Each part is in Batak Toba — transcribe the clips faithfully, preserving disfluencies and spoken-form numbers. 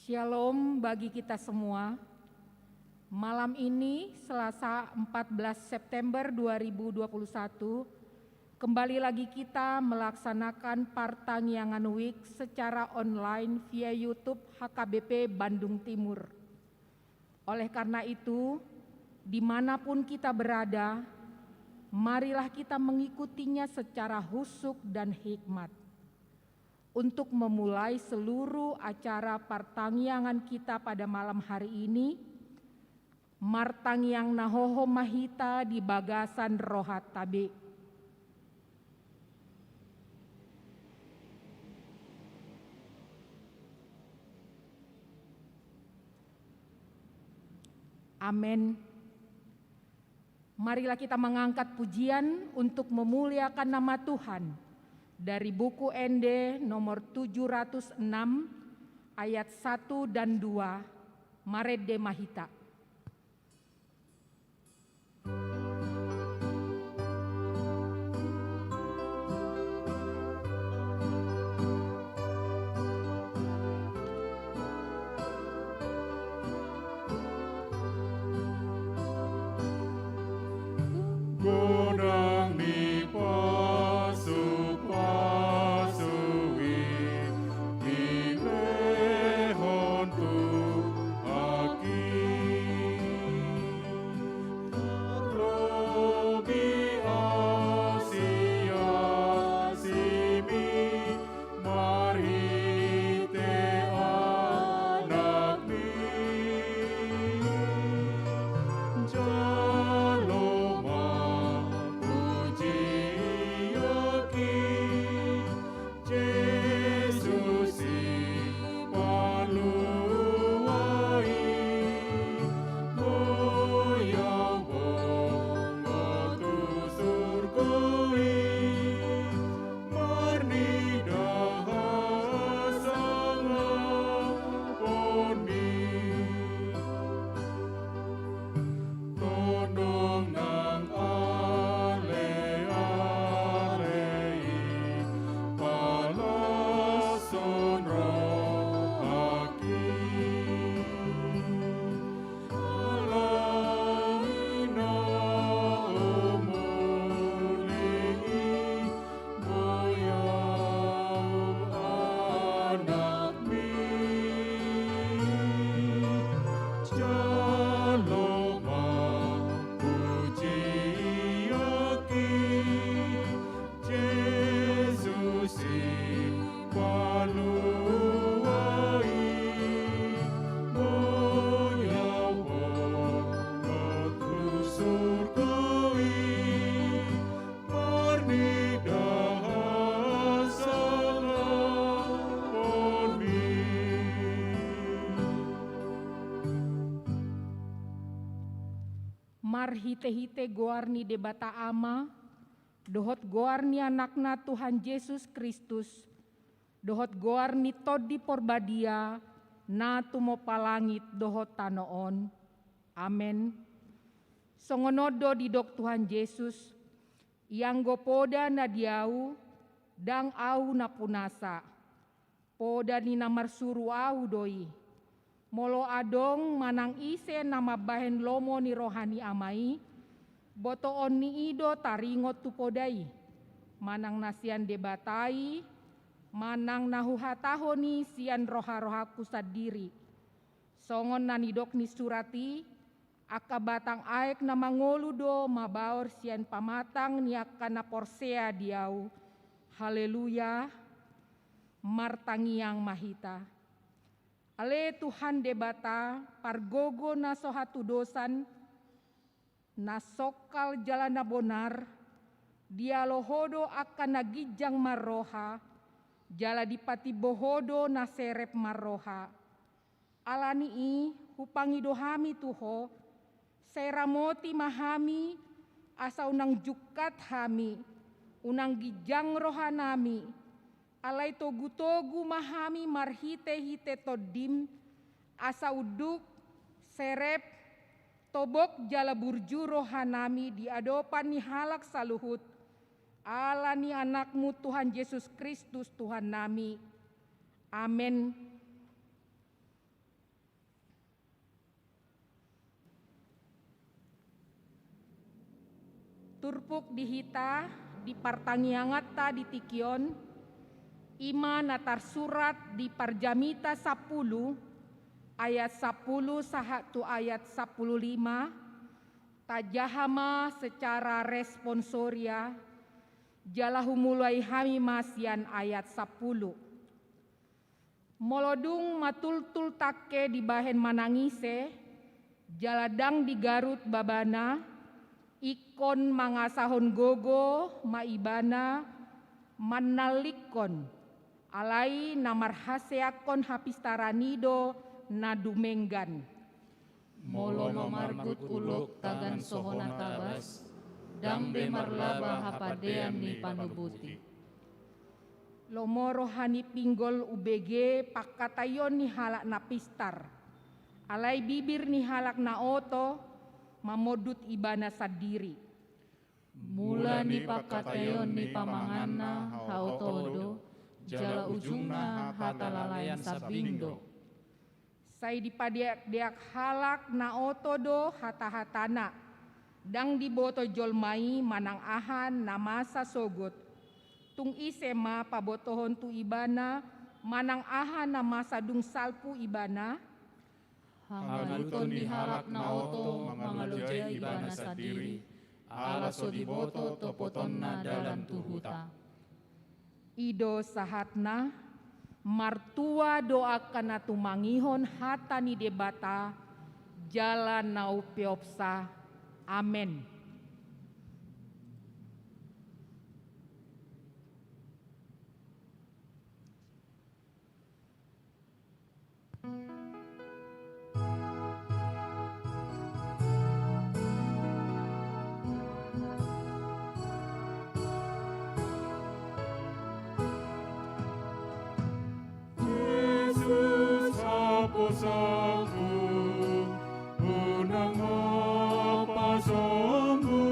Shalom bagi kita semua. Malam ini, Selasa empat belas September dua ribu dua puluh satu, kembali lagi kita melaksanakan Partangiangan Week secara online via YouTube H K B P Bandung Timur. Oleh karena itu, dimanapun kita berada, marilah kita mengikutinya secara husuk dan hikmat. Untuk memulai seluruh acara partangiangan kita pada malam hari ini, martangiang na hohom ma hita di bagasan rohanta be. Amen. Marilah kita mengangkat pujian untuk memuliakan nama Tuhan dari buku Ende nomor tujuh ratus enam ayat satu dan dua, marende ma hita. Godang ni pasupasu i dilehon Tuhan i. Tarlobi asi-asimi marhite Anakmi. Jalo ma pujion i, Jesus Sipalua i. Mauliate ma tu surgo i, marnida hasangapon i. Tondong nang ale-ale i, palashon rohangki. Alai na umuli i, boi ahu Anakmi. Jalo ma pujion i, Jesus Sipalua i. Mauliate ma tu surgo i, marnida hasangapon i. Marhite-hite goar ni Debata Ama, dohot goar ni Anakna Tuhan Jesus Kristus, dohot goar ni Tondi Porbadia, na tumompa langit dohot tano on. Amen. Songon on do didok Tuhan Jesus, ianggo poda na di ahu, ndang ahu na punasa. Poda ni na marsuru ahu do i. Molo adong manang ise na mambahen lomo ni roha ni Ama i, botoonni i do taringot tu poda i, manang na sian Debata i, manang na huhatahon i sian roha-rohangku sandiri. Songon na nidok ni surat i, angka batang aek na mangolu do mabaor sian pamatang ni angka na porsea di ahu. Haleluya. Martangiang ma hita. Ale Tuhan Debata, pargogo na so hatudosan, na songkal jala na bonar, dialo Ho do angka na ginjang marroha, jala dipatimbo Ho do na serep marroha. Ala ni i hupangido hami tu Ho, sai ramoti ma hami, asa unang jungkat hami, unang ginjang rohanami, alai togu-togu ma hami marhite-hite Tondim, asa unduk, serep, tobok jala burju rohanami di adopan ni halak saluhut, ala ni Anakmu Tuhan Jesus Kristus Tuhannami. Amen. Turpuk di hita di partangianganta di tingki on, i ma na tarsurat di Parjamita sampulu, ayat sampulu sahat tu ayat sampulu lima, tajaha ma secara responsoria, jala humulai hami ma sian ayat sampulu. Molo dung matultul tangke dibahen manang ise, jala ndang digarut babana, ingkon mangasahon gogo ma ibana mannallikkon, alai na marhaseangkon hapistaran i do na dumenggan. Molo mamargut ulok tagan so hona tabas, ndang be marlaba hapandean ni panuput i. Lomo roha ni pinggol umbege pangkataion ni halak na pistar, alai bibir ni halak na oto mamondut ibana sandiri. Mula ni pangkataion ni pamanganna haoto do, jala ujungna hata lalayan sambing do. Sai dipadeakdeak halak na oto do hatahatana. Ndang diboto jolma i manang aha na masa sogot. Tung ise ma pabotohon tu ibana manang aha na masa dung salpu ibana? Hangoluton ni halak na oto mangalojai ibana sandiri, ala so diboto topotonna dalan tu huta. I do sahatna. Martua do angka na tumangihon hata ni Debata jala na umpeopsa. Amen. Jesus, haposanku, unang ma pasombu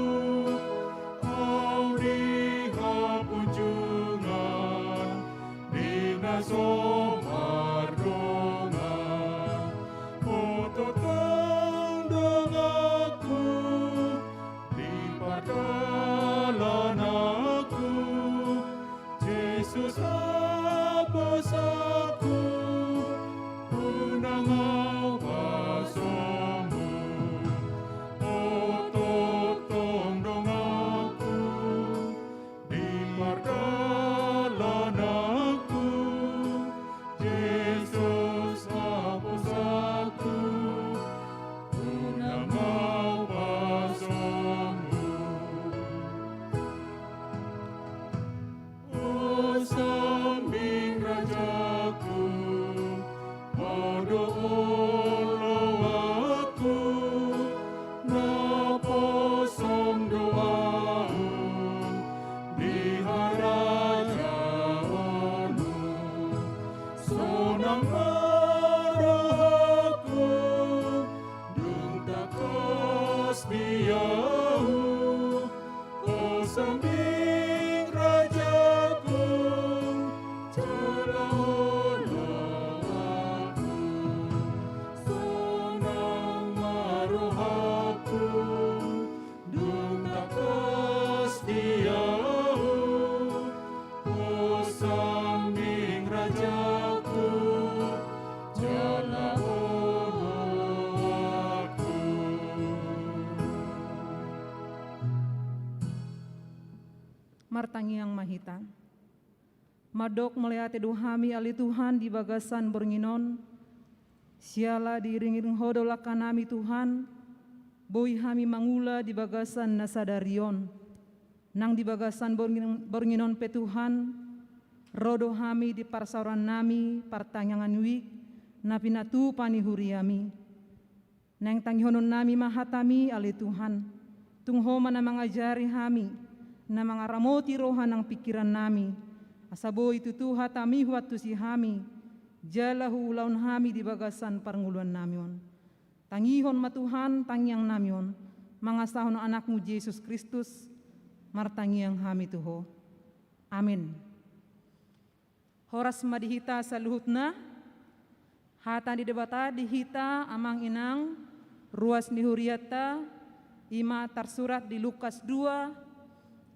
au di hapunjungan ni na so mardongan. Ototong donganku di pardalananku, Jesus haposanku, unang au pasombu. Ototong donganku di pardalananku, Jesus haposanku, unang au pasombu. O sambing rajaku, padohon rohangku, naposom do ahu di harajaonmu. Sonang ma rohangku, dung tangkas di ahu, o sambing rajaku, jala oloanku. Sonang ma rohangku, dung tangkas di ahu, o sambing rajaku, jala oloanku. Martangiang ma hita. Mandok mauliate do hami ale Tuhan di bagasan borngin on, siala diiringiring Ho do langkanami Tuhan, boi hami mangula di bagasan na sadari on. Nang di bagasan borngin, borngin on pe Tuhan, ro do hami di parsaorannami partangiangan wijk na pinatupa ni huriami. Naeng tangihononnami ma hataMi ale Tuhan. Tung Ho ma na mangajari hami, na mangaramoti roha nang pingkirannami, asa boi tutu hataMi huantusi hami, jala huulahon hami di bagasan parngoluannami on. Tangihon ma Tuhan tangiangnami on, mangasahon AnakMu Jesus Kristus, martangiang hami tu Ho. Amen. Horas ma di hita saluhutna. Hata ni Debata di hita amang inang, ruas ni hurianta, I ma tarsurat di Lukas dua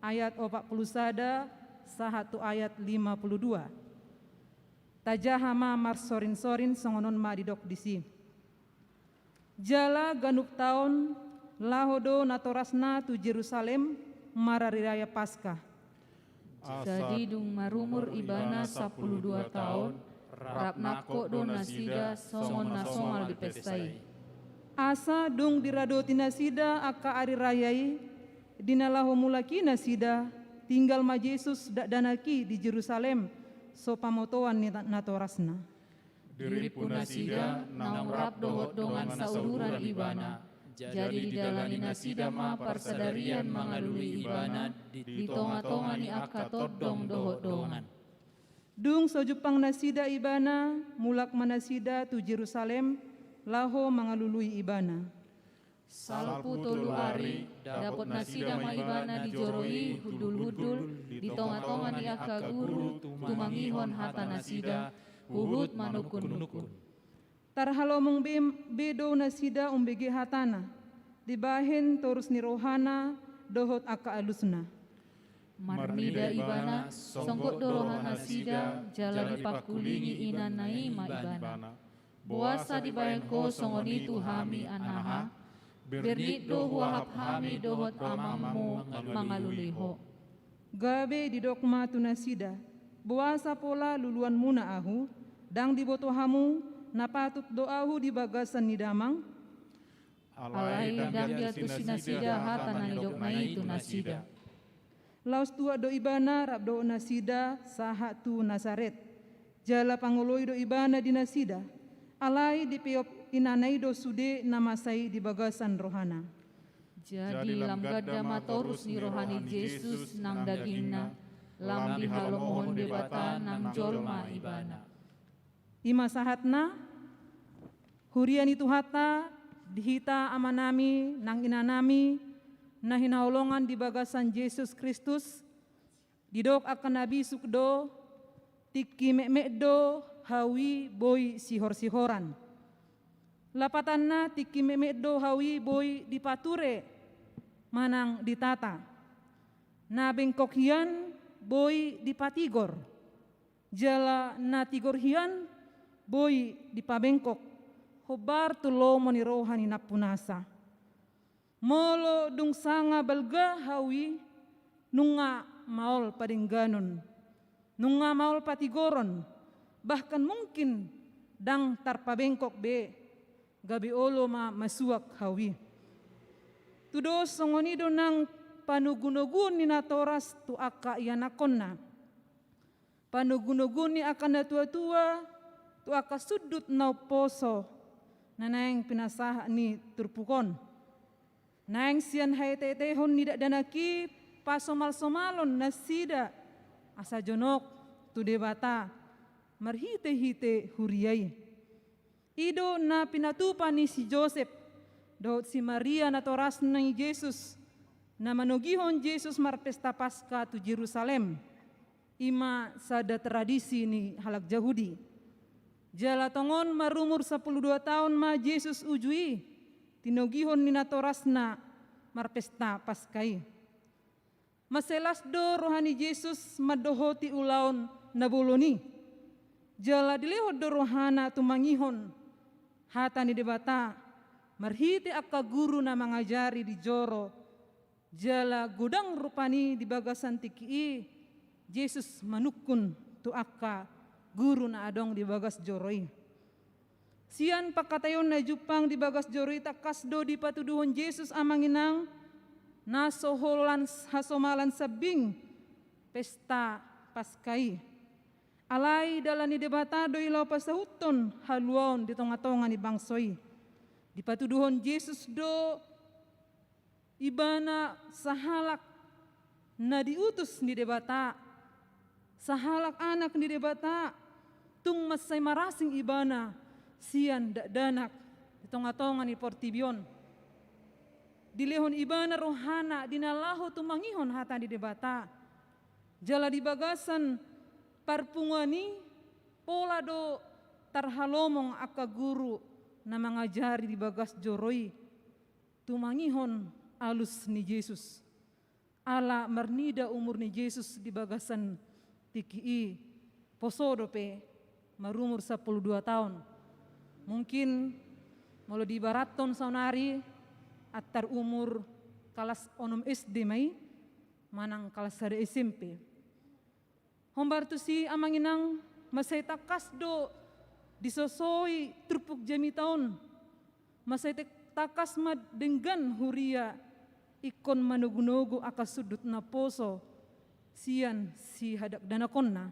ayat opat pulu sada sahat tu ayat lima pulu dua. Tajaha ma marsorinsorin, songon on ma didok disi. Jala ganup taon laho do natorasna tu Jerusalem marariraya Paska. Jadi dung marumur ibana sampulu dua taon, rap nangkok do nasida songon na somal di pesta i. Asa dung diradoti nasida angka ari raya i, di na laho mulak i nasida, tinggal ma Jesus dakdanak i di Jerusalem, so pamotoan ni na-, natorasna. Dirimpu nasida naung rap dohot dongan sauduran ibana. Jadi didalani nasida ma parsadarian mangalului ibana di tongatonga ni angka tondong dohot dongan. Dung so jumpang nasida ibana, mulak ma nasida tu Jerusalem laho mangalului ibana. Salpu tolu ari, dapot nasida ma ibana di joro i hundulhundul di tongatonga ni angka guru, tumangihon hata nasida, huhut manungkunnungkun. Tarhalomong be, be do nasida umbege hatana, dibahen torus ni rohana dohot angka alusna. Marnida ibana, songgot do rohanasida, jala dipangkulingi inanna i ma ibana. Boasa dibahen ho songon i tu hami, anaha? Bernit do huahap hami dohot amangmu mangalului ho. Gabe didok ma tu nasida, boasa pola luluanmuna ahu? Ndang diboto hamu na patut do ahu di bagasan ni damang? Alai ndang diantusi nasida hata na nidokna i tu nasida. Laos tuat do ibana rap dohot nasida sahat tu Nasaret. Jala pangoloi do ibana di nasida. Alai dipeop inanna i do sude na masa i di bagasan rohana. Jadi lam ganda ma torus ni roha ni Jesus nang dagingna, lam dihalomohon Debata nang jolma ibana. I ma sahatna. Huria ni Tuhanta, di hita amanami nang inanami na hinaholongan di bagasan Jesus Kristus, didok angka na bisuk do, tingki metmet do hau i boi sihorsihoran. Lapatanna, tingki metmet do hau i boi dipature manang ditata. Na bengkok hian boi dipatigor. Jala na tigor hian boi dipabengkok, hombar tu lomo ni roha ni nampunasa. Molo dung sanga balga hau i, nunga maol padengganon, nunga maol patigoron, bahkan mungkin ndang tarpabengkok be, gabe olo ma masuak hau i. Tudos songon i do nang panogunoguon ni natoras tu angka ianakhonna. Panogunoguon ni angka natuatua tu angka sundut na umposo na naeng pinasahat ni turpuk on. Naeng sian haeteetehon ni dakdanak i pasomalsomalon nasida asa jonok tu Debata marhitehite huria i. I do na pinatupa ni si Josep dohot si Maria natorasna i Jesus, na manogihon Jesus marpesta Paska tu Jerusalem. I ma sada tradisi ni halak Jahudi. Jala tongon marumur sampulu dua taon ma Jesus uju i, tinogihon ni natorasna marpesta Paska i. Mansai las do roha ni Jesus mandohoti ulaon na bolon i. Jala dilehon do rohana tumangihon hata ni Debata marhite angka guru na mangajari di joro. Jala godang rupani di bagasan tingki i, Jesus manungkun tu angka guru na adong di bagas joro i. Sian pangkataion na jumpang di bagas joro i tangkas do dipatuduhon Jesus amang inang na so holan hasomalan sambing pesta Paska i. Alai dalan ni Debata do i laho pasahuthon haluaon di tongatonga ni bangso i. Dipatuduhon Jesus do ibana sahalak na diutus ni Debata, sahalak anak ni Debata, tung mansai marasing ibana sian dakdanak di tongatonga ni portibi on. Dilehon ibana rohana di na laho tumangihon hata ni Debata. Jala di bagasan parpunguan i pola do tarhalomong angka guru na mangajari di bagas joro i. Tumangihon alus ni Jesus. Ala marnida umur ni Jesus di bagasan tingki i, poso dope marumur sampulu dua taon. Mungkin molo diibarathon saonari, antar umur kalas onom S D ma i manang kalas sada S M P. Hombar tusi, amang inang, mansai tangkas do disosoi turpuk jamita on. Mansai te-, tangkas ma denggan huria ingkon manogunogu angka sundut naposo sian sihadakdanakonna,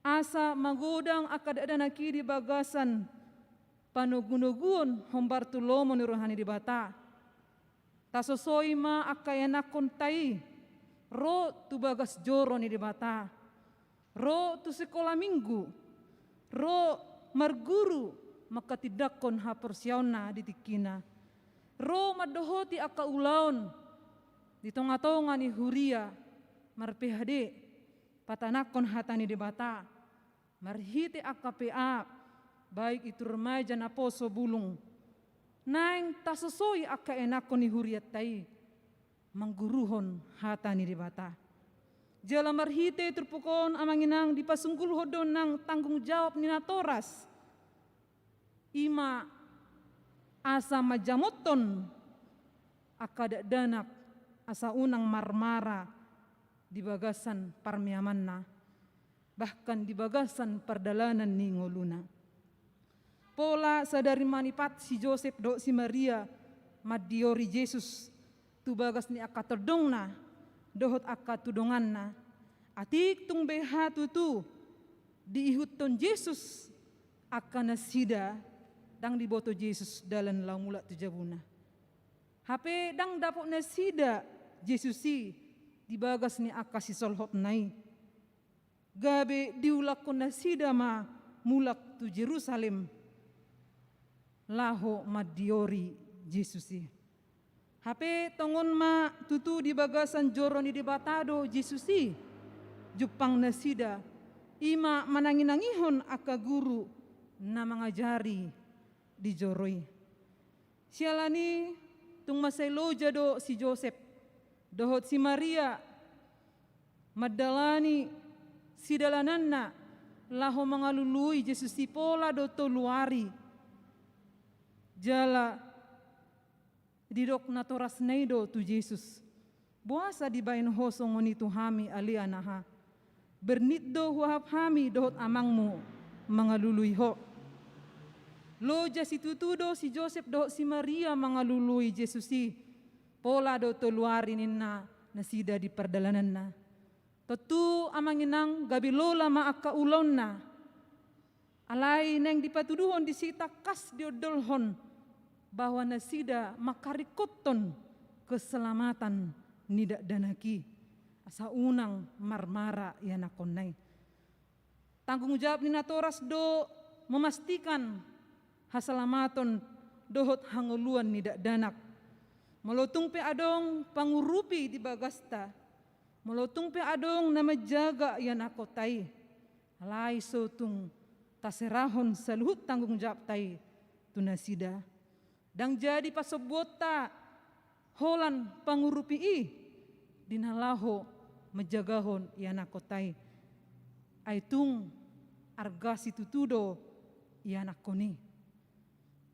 asa magodang angka dakdanak i di bagasan panogunoguon hombar tu lomo ni roha ni Debata. Tasosoi ma angka ianakkonta i ro tu bagas joro ni Debata, ro tu sikola minggu, ro marguru manghatindanghon haporseaonna di tingkina, ro mandohoti angka ulaon di tongatonga ni huria, mar-P H D, patanakhon hata ni Debata, marhite angka P A, baik itu remaja, naposo, bulung. Naeng tasosoi angka ianakkon ni hurianta i mangguruhon hata ni Debata. Jala marhite turpuk on, amang inang, dipasunggulhon do nang tanggung jawab ni natoras. I ma asa manjamothon angka dakdanak asa unang marmara di bagasan parmeamanna, bahkan di bagasan pardalanan ni ngoluna. Pola sadari manipat si Josep dohot si Maria mandiori Jesus tu bagas ni angka tondongna dohot angka tudonganna. Atik tung beha tutu diihuthon Jesus angka nasida, ndang diboto Jesus dalan laho mulak tu jabuna. Hape ndang dapot nasida Jesus i di bagas ni angka sisolhotna i. Gabe diulakhon nasida ma mulak tu Jerusalem laho mandiori Jesus i. Hape tongon ma tutu di bagasan joro ni Debata do Jesus i jumpang nasida, i ma mananginangihon angka guru na mangajari di joro i. Siala ni i tung mansai loja do si Josep dohot si Maria mandalani sidalananna laho mangalului Jesus i pola do tolu ari. Jala didok natorasna i do tu Jesus, "Boasa dibaen ho songon i tu hami, ale anaha? Bernit do huahap hami dohot amangmu mangalului ho." Loja situtu do si Josep dohot si Maria mangalului Jesus i pola do tolu ari ninna nasida di pardalananna. Tontu, amang inang, gabe lola ma angka ulaonna. Alai naeng dipatuduhon disi tangkas diondolhon bahwa nasida mangkaringkothon keselamatan ni dakdanak i asa unang marmara ianakkonna i. Tanggung jawab ni natoras do memastikan hasalamaton dohot hangoluan ni dakdanak. Molo tung pe adong pangurupi di bagasta, molo tung pe adong na manjaga ianakkonta i, alai so tung taserahon saluhut tanggung jawabta i tu nasida. Ndang jadi pasombuonta holan pangurupi i di na laho manjagahon ianakkonta i. Ai tung arga situtu do ianakkon i.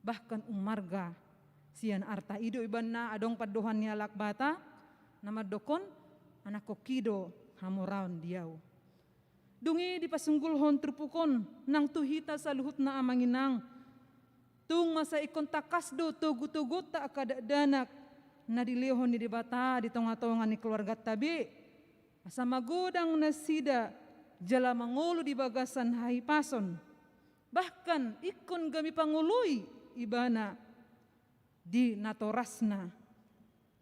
Bahkan umarga sian arta i do ibanna. Adong pandohan ni halak Batak na mandokkon, "Anakkon i do hamoraon di ahu." Dung i dipasunggulhon turpuk on nang tu hita saluhutna, amang inang. Tung masa ingkon tangkas do togutoguonta angka dakdanak na dilehon ni Debata di tongatonga ni keluarganta be, asa magodang nasida jala mangolu di bagasan hahipason. Bahkan ingkon gabe pangoloi ibana di natorasna,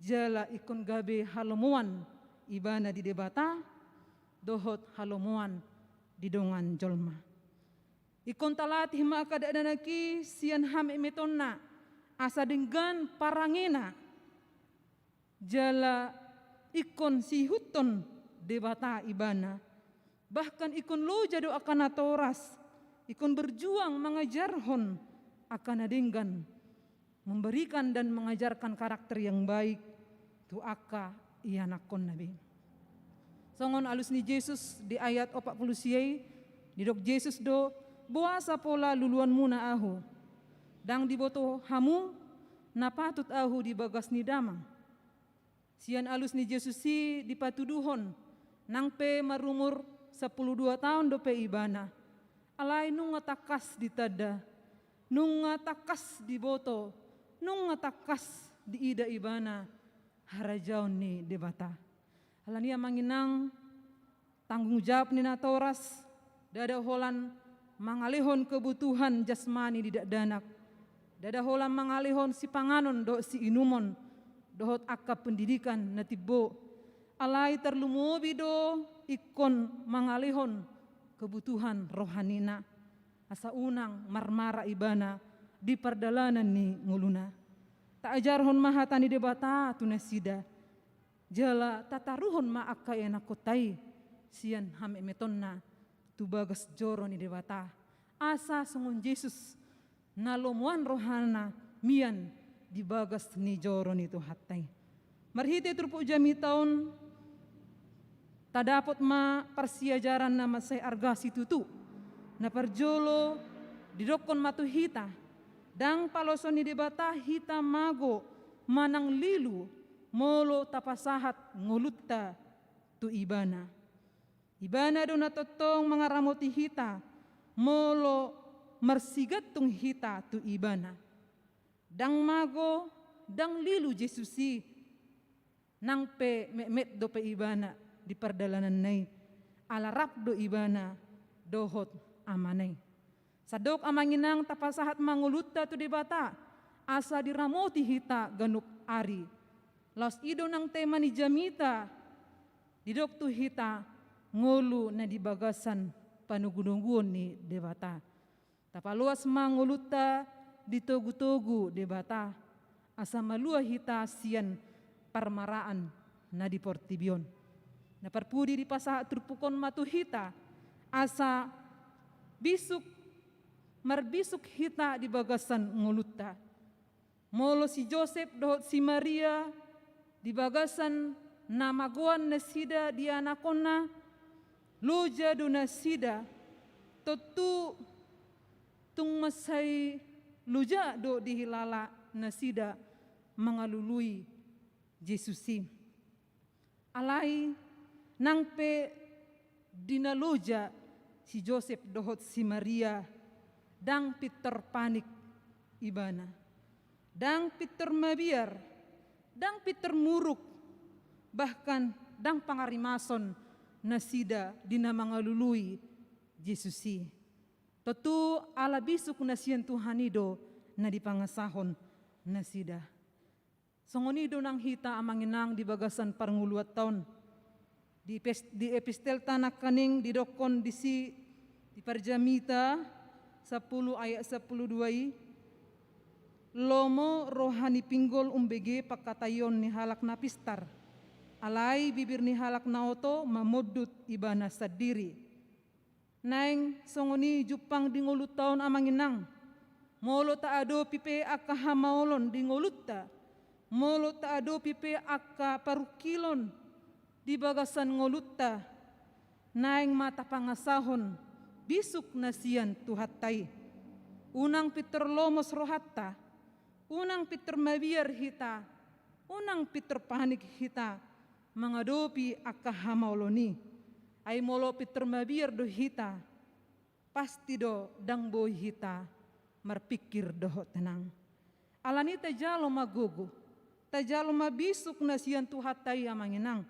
jala ingkon gabe halomoan ibana di Debata dohot halomoan di dongan jolma. Ingkon talatih ma angka dakdanak i sian hametmetonna asa denggan parangena, jala ingkon siihuthon Debata ibana. Bahkan ingkon loja do angka natoras, ingkon berjuang mangajarhon angka na denggan, memberikan dan mengajarkan karakter yang baik tu angka ianakkonna be. Songon alus ni Jesus di ayat opat pulu sia i, didok Jesus do, "Boasa pola luluanmuna Ahu? Ndang diboto hamu na patut Ahu di bagas ni Damang?" Sian alus ni Jesus i dipatuduhon, nang pe marumur sampulu dua taon dope ibana, alai nunga tangkas ditanda, nunga tangkas diboto, nunga tangkas diida ibana harajaon ni Debata. Alani i, amang inang, tanggung jawab ni natoras, ndada holan mangalehon kebutuhan jasmani di dakdanak, ndada holan mangalehon sipanganon dohot siinumon, dohot angka pendidikan na timbo. Alai tarlumobi do ingkon mangalehon kebutuhan rohanina, asa unang marmara ibana di pardalanan ni ngoluna. Taajarhon ma hata ni Debata tu nasida, jala tataruhon ma angka ianakkonta i sian hametmetonna tu bagas joro ni Debata, asa songon Jesus na lomoan rohana mian di bagas ni joro ni Tuhanta i. Marhite turpuk jamita on, tadapot ma parsiajaran na mansai arga situtu. Na parjolo, didokkon ma tu hita, ndang paloson ni Debata hita mago manang lilu molo tapasahat ngolunta tu Ibana. Ibana do na tongtong mangaramoti hita molo marsigantung hita tu Ibana. Ndang mago, ndang lilu Jesus i, nang pe metmet dope Ibana di pardalananna i, ala rap do Ibana dohot Amana i. Sandok, amang inang, tapasahat ma ngolunta tu Debata, asa diramoti hita ganup ari. Laos i do nang tema ni jamita, didok tu hita, ngolu na di bagasan panogunoguon ni Debata. Tapaloas ma ngolunta di togutogu Debata, asa malua hita sian parmaraan na di portibi on. Na parpudi, dipasahat turpuk on ma tu hita, asa bisuk, marbisuk hita di bagasan ngolunta. Molo si Josep dohot si Maria di bagasan na magoan nasida di ianakkonna, loja do nasida, tontu tung mansai loja do dihilala nasida mangalului Jesus i. Alai nang pe di na loja si Josep dohot si Maria, ndang pintor panik ibana, ndang pintor mabiar, ndang pintor muruk, bahkan ndang pangarimason nasida di na mangalului Jesus i. Tontu ala bisuk na sian Tuhan i do na dipangasahon nasida. Songon i do nang hita, amang inang, di bagasan parngoluanta on. Di pes-, di epistelta nangkaning didokkon disi di Parjamita sampulu ayat sampulu dua i, lomo roha ni pinggol umbege pangkataion ni halak na pistar. Alai bibir ni halak na oto mamondut ibana sandiri. Naeng songon i jumpang di ngolunta on, amang inang. Molo taadopi pe angka hamaolon di ngolunta, molo taadopi pe angka parungkilon di bagasan ngolunta, naeng ma tapangasahon bisuk na sian Tuhanta i. Unang pintor lomos rohanta, unang pintor mabiar hita, unang pintor panik hita mangadopi angka hamaolon i. Ai molo pintor mabiar do hita, pasti do ndang boi hita marpingkir dohot tenang. Alani i tajalo ma gogo, tajalo ma bisuk na sian Tuhanta i, amang inang.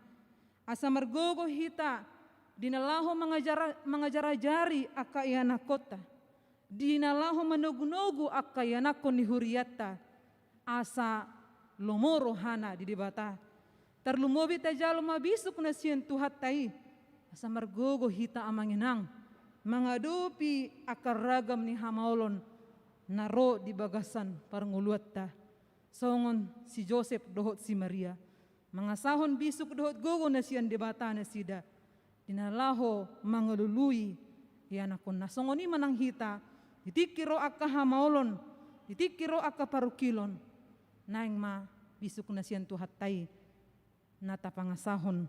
Asa margogo hita di na laho mangajara-, mangajarajari angka ianakkonta, di na laho manogunogu angka ianakkon ni hurianta, asa lomo rohana di Debata. Tarlumobi tajalo ma bisuk na sian Tuhanta i, asa margogo hita, amang inang, mangadopi angka ragam ni hamaolon na ro di bagasan parngoluanta. Songon si Josep dohot si Maria, mangasahon bisuk dohot gogo na sian Debata nasida di na laho mangalului ianakkonna. Songon i ma nang hita, di tingki ro angka hamaolon, di tingki ro angka parungkilon, naeng ma bisuk na sian Tuhanta i na tapangasahon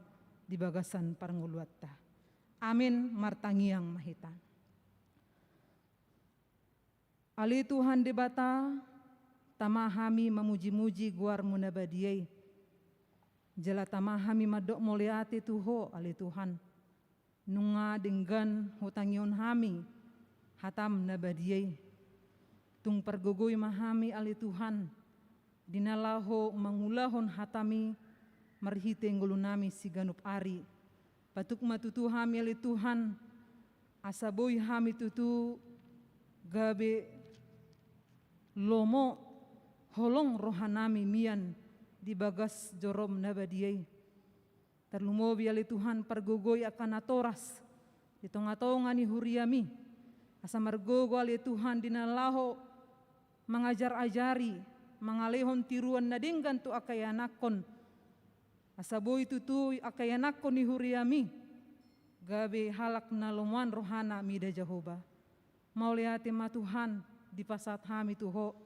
di bagasan parngoluanta. Amin. Martangiang ma hita. Ale Tuhan Debata, tama hami mamuji-muji goarmu na badia i. Jala tama hami mandok mauliate tu Ho, ale Tuhan. Nunga denggan hutangihon hami hatam na badia i. Tung pargogoi ma hami, ale Tuhan, di na laho mangulahon hatam i marhite ngolunami siganup ari. Patuk ma tutu hami, ale Tuhan, asa boi hami tutu gabe lomo holong rohanami mian di bagas jorom na badia i. Tarlumobi, ale Tuhan, pargogoi angka natoras di tonga-tonga ni huriami. Asa margogo, ale Tuhan, di na laho mangajar-ajari, mangalehon tiruan na denggan tu angka ianakhon. Asa boi tutu angka ianakhon ni huriami gabe halak na lomoan rohana mida Jahowa. Mauliate ma Tuhan, dipasahat hami tu Ho.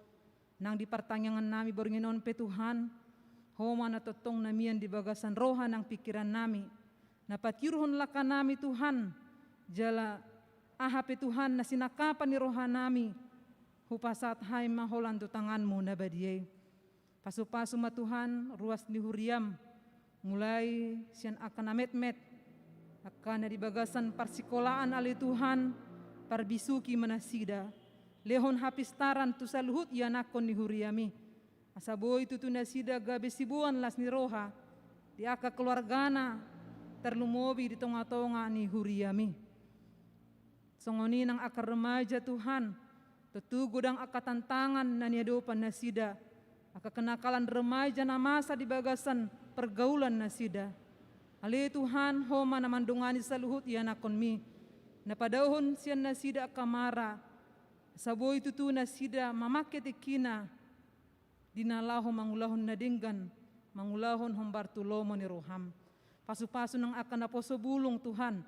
Nang di partangiangannami borngin on pe Tuhan, Ho ma na tongtong na mian di bagasan roha nang pingkirannami. Na patiruhon langkanami Tuhan, jala aha pe Tuhan na sinangkapan ni rohanami, hupasahat hami ma holan tu tanganmu na badia i. Pasu-pasu ma Tuhan ruas ni huriam, mulai sian angka na metmet, angka na di bagasan parsikolaan, ale Tuhan, parbisuhi ma nasida, lehon hapistaran tu saluhut ianakhon ni huriami. Asa boi tutu nasida gabe siboan las ni roha di angka keluargana, tarlumobi di tonga-tonga ni huriami. Songon i nang angka remaja Tuhan, tontu godang angka tantangan na niadopan nasida, angka kenakalan remaja na masa di bagasan pergaulan nasida. Ale Tuhan, Ho ma na mandongani saluhut ianakhonmi, na padaohon sian nasida angka mara, asa boi tutu nasida mamangke tingkina di na laho mangulahon na denggan, mangulahon hombar tu lomo ni roham. Pasu-pasu nang angka naposo bulung Tuhan,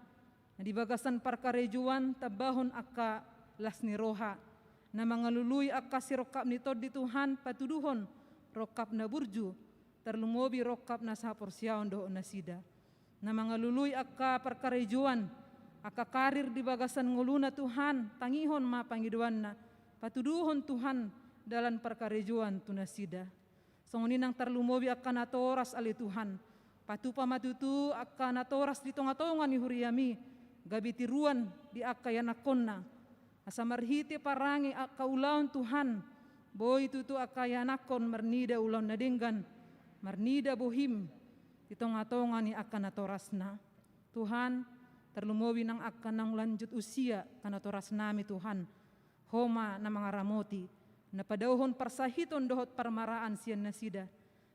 na di bagasan parkarejoan tambahon angka las ni roha, na mangalului angka sirongkap ni tondi Tuhan patuduhon rongkap na burju, tarlumobi rongkap na sahaporseaon dohot nasida. Na mangalului angka parkarejoan, angka karir di bagasan ngoluna Tuhan, tangihon ma pangidoanna, patuduhon Tuhan dalan parkarejoan tu nasida. Songon i nang tarlumobi angka natoras ale Tuhan. Patupa ma tutu angka natoras di tonga-tonga ni huriami, gabe tiruan di angka ianakhonna. Asa marhite parange angka ulaon Tuhan, boi tutu angka ianakhon marnida ulaon na denggan, marnida bohim di tonga-tonga ni angka natorasna. Tuhan, tarlumobi nang angka naung lanjut usia angka natorasnami Tuhan. Ho ma na mangaramoti, na padaohon parsahiton dohot parmaraan sian nasida.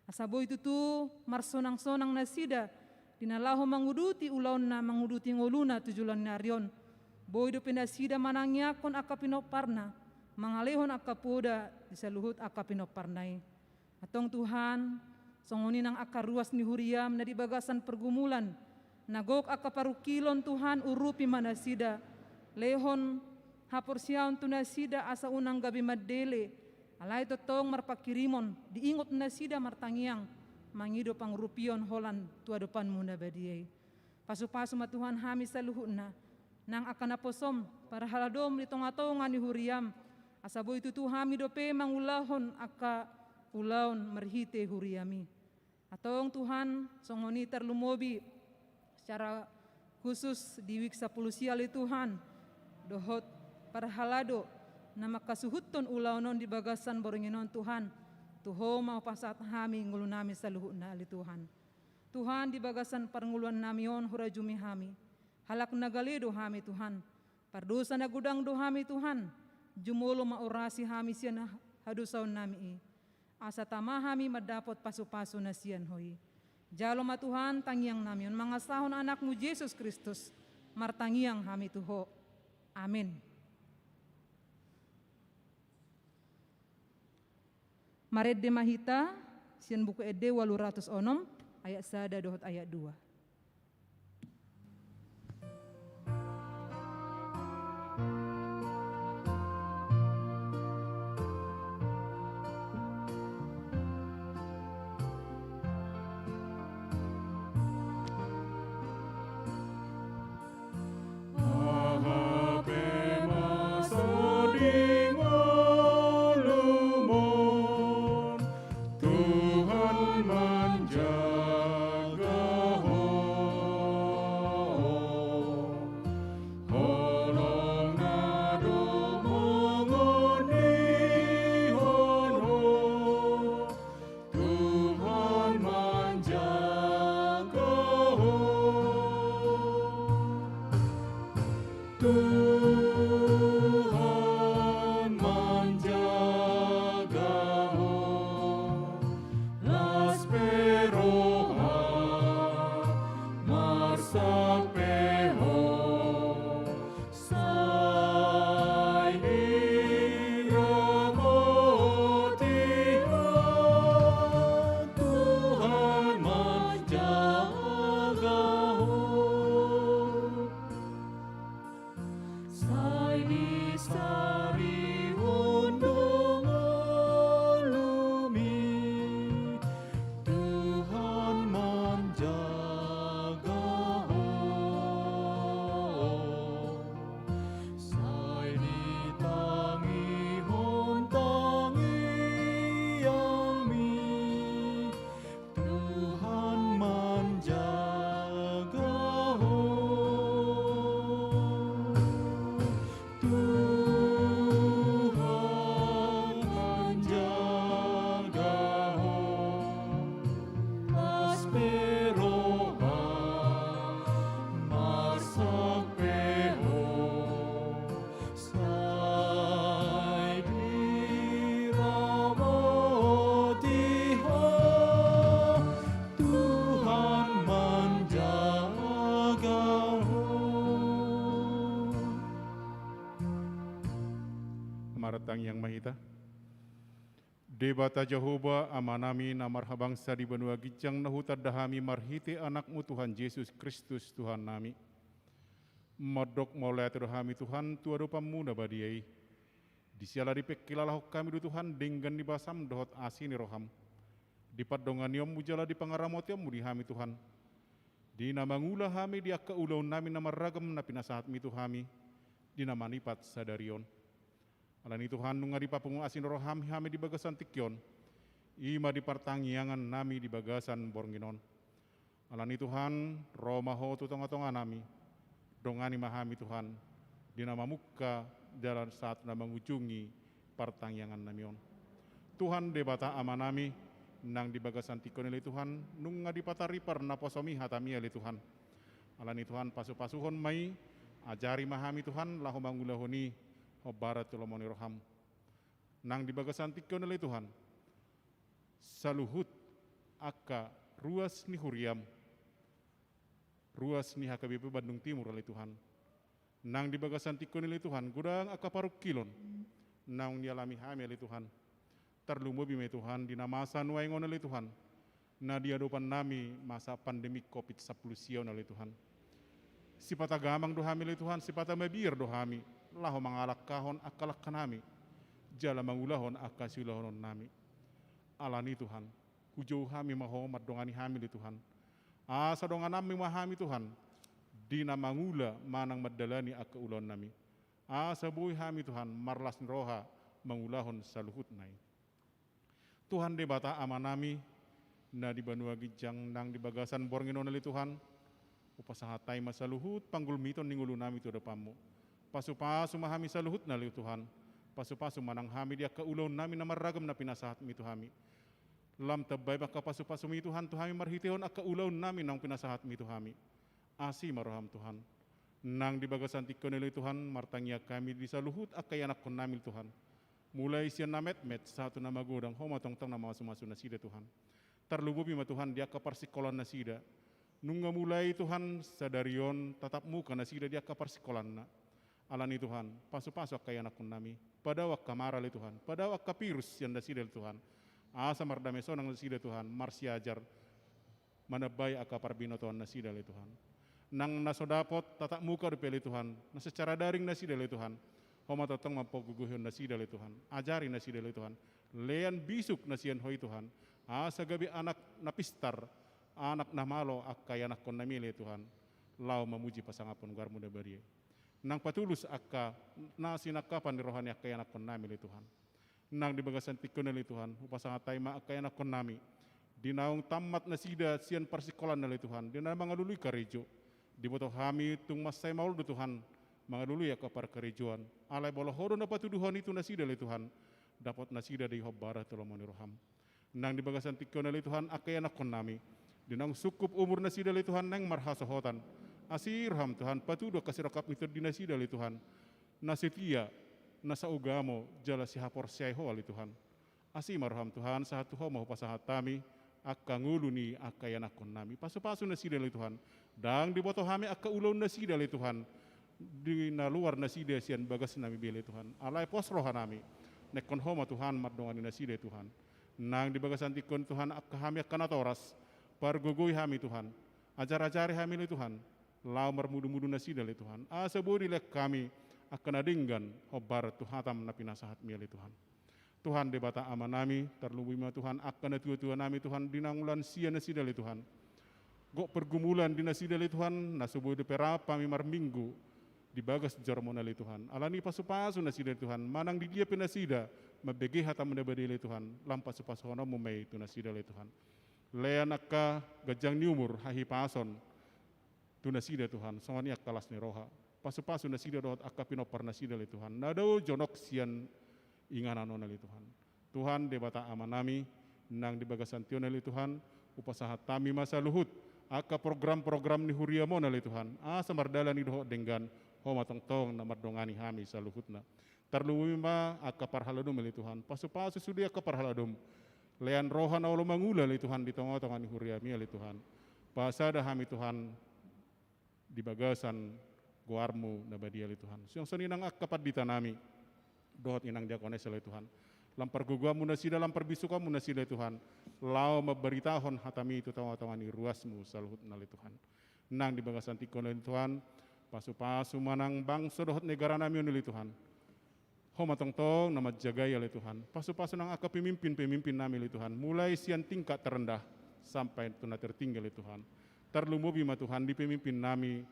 Asa boi tutu marsonang-sonang nasida di na laho manguduti ulaonna, manguduti ngoluna tu joloan ni ari on. Boi dope nasida manangiangkon angka pinomparna, mangalehon angka poda di saluhut angka pinomparna i. Antong Tuhan, songon i nang angka ruas ni huriam na di bagasan pergumulan, na gok angka parungkilon Tuhan, urupi ma nasida, lehon haporseaon tu nasida asa unang gabe mandele, alai tongtong marpanghirimon, diingot nasida martangiang, mangido pangurupion holan tu adopanmu na badia i. Pasu-pasu ma Tuhan hami saluhutna, nang angka naposom, parhaladom di tonga-tonga ni huriam, asa boi tutu hami dope mangulahon angka ulaon marhite huriami. Antong Tuhan, songon i tarlumobi secara khusus di week sampulu sia ale Tuhan, dohot parhalado na mangkasuhuthon ulaon on di bagasan borngin on Tuhan, tu Ho ma hupasahat hami ngolunami saluhutna ale Tuhan. Tuhan, di bagasan parngoluannami on hurajumi hami. Halak na gale do hami Tuhan. Pardosa na godang do hami Tuhan. Jumolo ma urasi hami sian hadosaonnami i. Asa tama hami mandapot pasu-pasu na sian Ho i. Jalo ma Tuhan tangiangnami on mangasahon Anakmu Jesus Kristus. Martangiang hami tu Ho. Amin. Marende ma hita sian Buku Ende ualu ratus onom, ayat sada dohot ayat dua. Martangiang ma hita. Debata Jahowa, Amanami na marhabangsa di banua ginjang, na hutanda hami marhite Anakmu Tuhan Jesus Kristus, Tuhannami. Mandok mauliate do hami, Tuhan, tu adopanMu na badia i. Di siala dipengkilalahon hami do, Tuhan, denggan ni basam dohot asi ni roham. Di pandonganionMu jala di pangaramotionMu di hami, Tuhan. Di na mangula hami di angka ulaonnami na marragam na pinasahatMi tu hami, di na manipat sadari on. Alani Tuhan, nunga dipapungu asi ni roham hami di bagasan tingki on. I ma di partangiangannami di bagasan borngin on. Alani Tuhan, ro ma Ho tu tongatonganami. Dongani ma hami, Tuhan, di na mamungka jala sahat na mangujungi partangiangannami on. Tuhan Debata Amanami, nang di bagasan tingki on ale Tuhan, nunga dipataripar naposoMi hataMi ale Tuhan. Alani Tuhan, pasupasuhon ma i, ajari ma hami Tuhan, laho mangulahon i, hombar tu lomo ni roham. Nang di bagasan tingki on ale Tuhan, saluhut angka ruas ni huriam, ruas ni H K B P Bandung Timur ale Tuhan. Nang di bagasan tingki on ale Tuhan, godang angka parungkilon naung nialami hami ale Tuhan. Tarlumobi ma i Tuhan, di na masa nuaeng on ale Tuhan. Na di adopannami masa pandemi covid sampulu sia on ale Tuhan. Sipata gamang do hami ale Tuhan, sipata mabiar do hami, laho mangalangkahon angka langkanami, jala mangulahon angka siulahononnami. Alani Tuhan, hujou hami ma Ho mandongani hami ale Tuhan. Asa dongananMi ma hami Tuhan, di na mangula manang mandalani angka ulaonnami. Asa boi hami Tuhan, marlas ni roha mangulahon saluhutna i. Tuhan Debata Amanami, na di banua ginjang nang di bagasan borngin on ale Tuhan, hupasahat hami ma saluhut panggulmiton ni ngolunami tu adopanMu. Pasupasu ma hami saluhutna ale Tuhan. Pasupasu ma nang hami di angka ulaonnami na marragam na pinasahatMi tu hami. Lam tamba i ma angka pasupasuMi Tuhan tu hami marhitehon angka ulaonnami naung pinasahatMi tu hami. Asi ma roham Tuhan. Nang di bagasan tingki on ale Tuhan, martangiang hami di saluhut angka ianakkonnami Tuhan. Mulai sian na metmet sahat tu na magodang, Ho ma tongtong na mamasumasu nasida Tuhan. Tarlumobi ma Tuhan di angka parsingkolaan nasida. Nunga mulai Tuhan sadari on tatap muka nasida di angka parsingkolanna. Alani Tuhan, pasupasu angka ianakkonnami. Padao angka mara ale Tuhan, padao angka virus sian nasida ale Tuhan. Asa mardame sonang nasida Tuhan, marsiajar manambai angka parbinotoan nasida ale Tuhan. Nang na so dapot tatap muka dope ale Tuhan, na secara daring nasida ale Tuhan. Ho ma tongtong mampargogoi nasida ale Tuhan. Ajari nasida ale Tuhan. Lean bisuk na sian Ho i Tuhan. Asa gabe anak na pistar, anak na malo angka ianakkonnami ale Tuhan. Laho mamuji pasangaphon goarMu na badia i. Nang patulus angka na sinangkapan ni roha ni angka ianakkonnami ale Tuhan. Nang di bagasan tingki on ale Tuhan, hupasahat hami ma angka ianakkonnami. Di naung tammat nasida sian parsingkolaan ale Tuhan, di na mangalului karejo. Diboto hami tung mansai maol do Tuhan, mangalului angka parkarejoan. Alai molo Ho do na patuduhon i tu nasida ale Tuhan, dapot nasida do i hombar tu lomo ni roham. Nang di bagasan tingki on ale Tuhan, angka ianakkonnami. Di naung sungkup umur nasida ale Tuhan, naeng marhasohotan. Asi roham Tuhan, patudu angka sirongkap ni tondi nasida ale Tuhan. Na setia, na saugamo, jala sihaporseai Ho ale Tuhan. Asi ma roham Tuhan, sahat tu Ho ma hupasahat hami, angka ngolu ni angka ianakkonnami. Pasupasu nasida ale Tuhan. Ndang diboto hami angka ulaon nasida ale Tuhan. Di na luar nasida sian bagasnami be ale Tuhan. Alai pos rohanami. Nangkon Ho ma Tuhan, mardongan ni nasida Tuhan. Nang di bagasan tingki on Tuhan, angka hami angka natoras. Pargogoi hami Tuhan. Ajar-ajari hami ale Tuhan. Laho marmudu-mudu nasida ale Tuhan. Asa boi dilehon hami angka na denggan hombar tu hatam na pinasahatmi ale Tuhan. Tuhan Debata Amanami, tarlumobi ma Tuhan angka natua-tuanami Tuhan di naung lansia nasida ale Tuhan. Gok pergumulan di nasida ale Tuhan, na so boi dope rap hami marminggu di bagas joromon ale Tuhan. Alani pasupasu nasida ale Tuhan, manang di dia pe nasida mambege hatam na badia ale Tuhan, lam pasupasuhononmu ma i tu nasida ale Tuhan. Lean angka ganjang ni umur, hahipason tu nasida Tuhan, songon i angka las ni roha. Pasupasu nasida dohot angka pinompar nasida ale Tuhan. Na dao jonok sian inganan on ale Tuhan. Tuhan Debata Amanami, nang di bagasan tingki on ale Tuhan, hupasahat hami ma saluhut angka program-program ni huriam on ale Tuhan. Asa mardalan i dohot denggan, Ho ma tongtong na mardongani hami saluhutna. Tarlumobi ma angka parhaladom ale Tuhan. Pasupasu sude angka parhaladom. Lean roha na olo mangula ale Tuhan di tonga-tonga ni huriami ale Tuhan. Pasada hami Tuhan di bagasan goarmu na badia ale Tuhan. Suang songon i nang angka panditanami. dohot inang diakonesa ale Tuhan. Lam pargogoanmu nasida, lam parbisukanmu nasida ale Tuhan, laho mambaritahon hataMi tu tongatonga ni ruasMu saluhutna ale Tuhan. Nang di bagasan tingki on ale Tuhan, pasupasu ma nang bangso dohot negaranami on ale Tuhan. Ho ma tongtong na manjagai ale Tuhan. Pasupasu nang angka pemimpin-pemimpin nami ale Tuhan, mulai sian tingkat terendah sampai tu na tertinggi ale Tuhan. Tarlumobi ma Tuhan di pemimpin nami,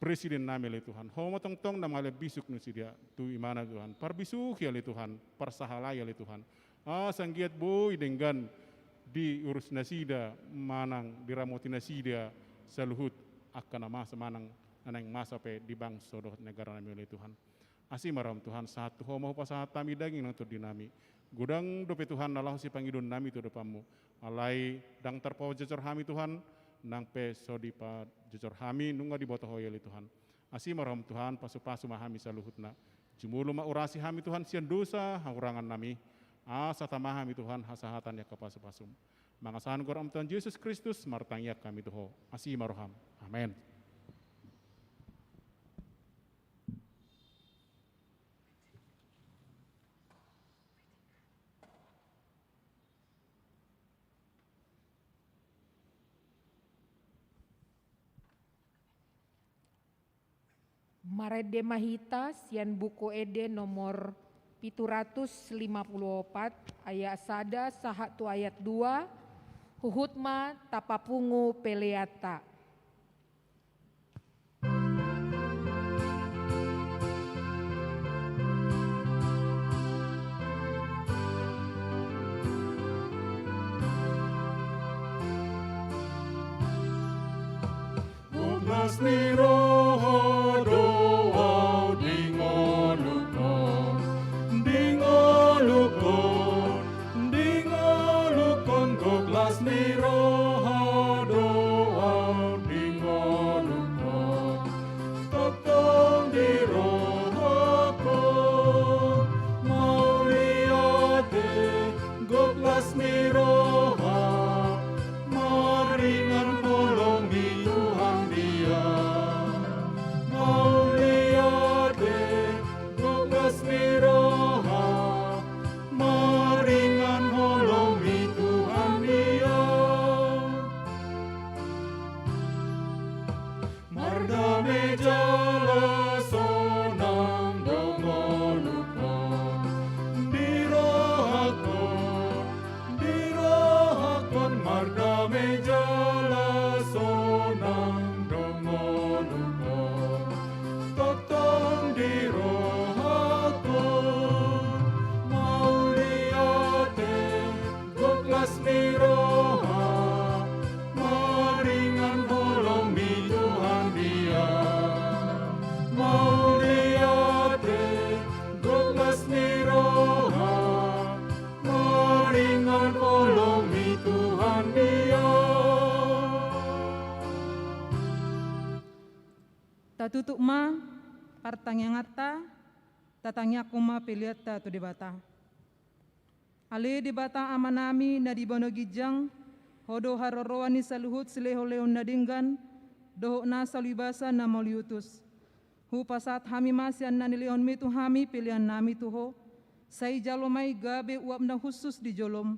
presiden nami ale Tuhan. Ho ma tongtong na mangalehon bisuk nasida tu ibana Tuhan. Parbisuhi ale Tuhan, parsahalai ale Tuhan. Asa anggiat boi denggan diurus nasida manang diramoti nasida saluhut angka na masa manang na naeng masa pe di bangso dohot negaranami ale Tuhan. Asi ma rohaM Tuhan, sahat tu Ho ma hupasahat hami daging nang tondinami. Godang dope Tuhan na laho sipangidoannami tu adopanMu. Alai ndang tarpajojor hami Tuhan, nang pe so dipajojor hami nunga diboto Ho i ale Tuhan. Asi ma rohaM Tuhan, pasupasu ma hami saluhutna. Jumolo ma urasi hami Tuhan sian dosa hahurangannami. Asa tama hami Tuhan hasahatan ni angka pasupasuM. Mangasahon goar Tuhan Jesus Kristus martangiang hami tu Ho. Asi ma rohaM. Amen. Marende ma hita sian Buku Ende nomor pitu ratus lima pulu opat, ayat sada sahat tu ayat dua, huhut ma tapapungu peleanta. Gok las ni roha do ahu di ngolungku, di ngolungku, di ngolungku, gok las ni roha do ahu di ngolungku. Tongtong di rohangku, mauliate, gok las ni roha, maringan holong ni Tuhan dia. Mauliate, gok las ni roha, maringan holong ni Tuhan dia. Mardame jala sonang do ngolungku, di rohangku, di rohangku, mardame jala sonang do ngolungku, tongtong di rohangku. Mauliate, gok las ni roha, maringan holong ni Tuhan dia. Mauliate, gok las ni roha, maringan holong ni Tuhan dia. Tatutup ma partangianganta, tatangiangkon ma peleanta tu Debata. Ale Debata Amanami na di banua ginjang, Ho do haroroan ni saluhut silehonlehon na denggan dohot na saliuliuliusa na mauliutus. Hupasahat hami ma sian na nilehonMi tu hami peleannami tu Ho. Sai jalo ma i gabe uap na hushus di jolom.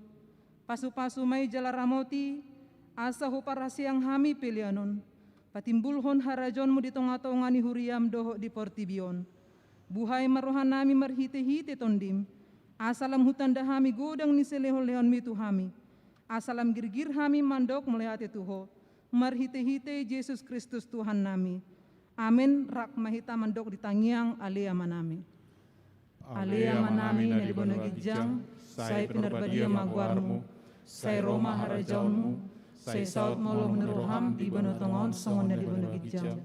Pasupasu ma i jala ramoti, asa huparhaseang hami pelean on, patimbulhon harajaonMu di tongatonga ni huriaM dohot di portibi on. Buhai ma rohanami marhitehite TondiM, asa lam hutanda hami godang ni silehonlehonMi tu hami, asa lam girgir hami mandok mauliate tu Ho, marhitehite Jesus Kristus Tuhannami. Amen. Rap ma hita mandok di tangiang Ale Amanami. Ale Amanami na di banua ginjang, sai pinarbadia ma goarMu, sai ro ma harajaonMu, sai saut ma lomo ni rohaM di banua tonga on songon na di banua ginjang.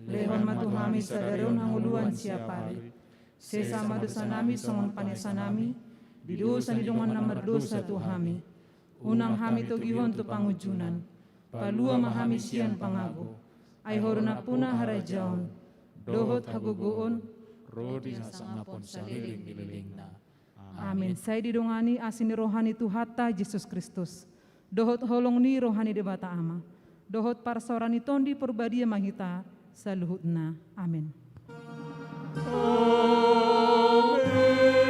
Lehon ma tu hami sadari on hangoluan siapari. Sesa ma dosanami songon panesanami di dosa ni dongan na mardosa tu hami. Unang hami togihon tu pangunjunan. Palua ma hami sian pangago. Ai Ho do nampuna harajaon dohot hagogoon, ro di hasangapon saleleng ni lelengna. Amen. Sai didongani asi ni roha ni Tuhanta Jesus Kristus, dohot holong ni roha ni Debata Ama, dohot parsaoran ni Tondi Porbadia ma hita saluhutna. Amen. Amen.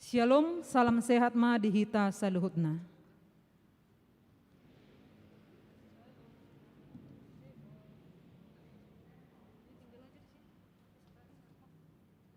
Syalom, salam sehat ma di hita saluhutna.